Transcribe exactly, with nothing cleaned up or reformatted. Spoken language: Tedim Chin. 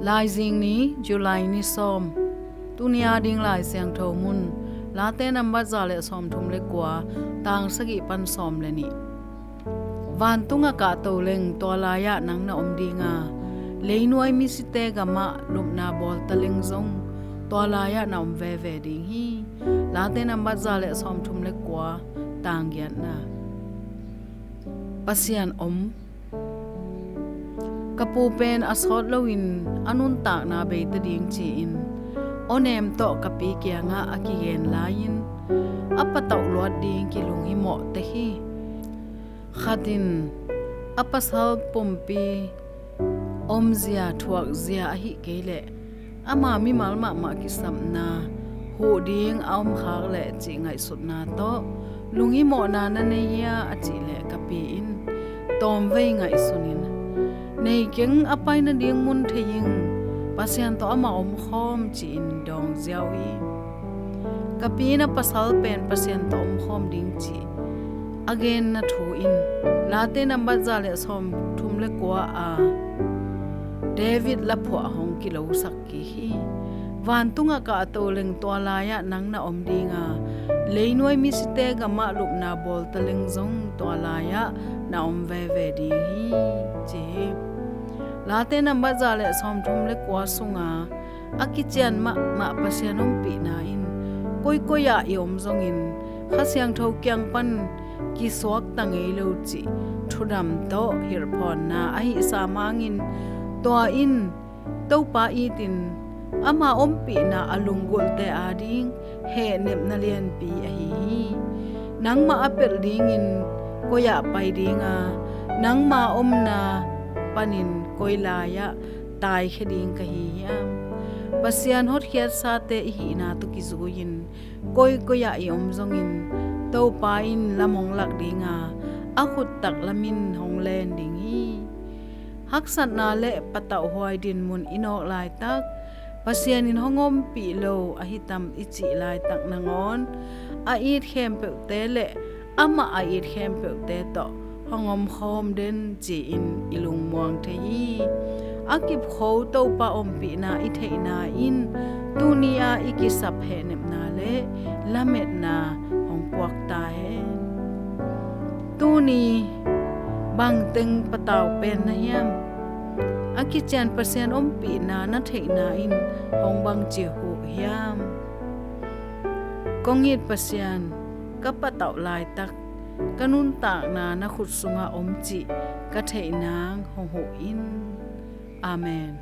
Laizing ni, July ni sawm. Tuni a ding Lai Siangtho mun, Late nambat za le sawmthum le kua, tang sagih pan sawm le nih. Vantung a kahto leng tua lai-ah nang na om ding a, leinuai misite gamah lupna bawl taleng zong tua lai-ah na om veve ding hi. Late nambat za le sawmthum le kua, tang giatna. Pasian om. Ka pu pen a sawt loin a nuntakna beita ding ci-in awnem tawh ka pi kiangah a kigen lai-in a patauh luat ding kilunghimawh tek hi. Khat in a pasal pumpi omzia thuakzia ahih kei leh ama mimal mahmah kisapna huh ding a omkhak leh cih ngaihsutna tawh lunghimawhna na nei hia a cih leh ka pi in tawmvei ngaihsunin, nei keng a pai nading mun thei ing, Pasian tawh amah omkhawm ci-in dawng ziau hi. Ka pi in a pasal pen Pasian tawh omkhawm ding cih a genna thu in Late nambat za le sawmthum le kua a David laphuah hong kilosak kik hi. Vantung a kahto leng tua lai-ah nang na om ding a, leinuai misite gamah lupna bawl taleng zong tua lai-ah na om veve ding hi, ci hi. Late nambat za le sawmthum le kua sunga a kician mahmah Pasian ompihna in koikoi ah i om zongin Kha Siangtho kiang pan kisuakta ngei lo cih thudam tawh hilhphawnna ahih sam hangin tua in Topa itin ama ompihna a lunggulhte ading hehnepna lianpi ahi hi. Nangmah a pelh dingin koi-ah pai ding a, nangma omna panin koi lai-ah taikhia ding ka hi hiam? Pasian hotkhiatsate i hihna tawh kizui-in koikoi-ah i om zongin Topa in lam hong lak ding a, a khuttak lamin hong len ding hi. Haksatna le patauhhuai dinmun i nawk laitak, Pasian in hong ompih lo ahi tam i cih laitak nangawn a it khempeuhte le amah a it khempeuhte tawh hong omkhawm den ci-in i lungmuang thei hi. A kipkho Topa ompihna i theihna in tuni-a i kisap hehnepna le lametna hong puak ta hen. Tuni bangteng patau pen na hiam? A kician Pasian ompihna na theihna in hong bangci huh hiam? Kong it Pasian, ka patauh laitak ka nuntakna na khut sungah om cih ka theih nang hong huh in. Amen.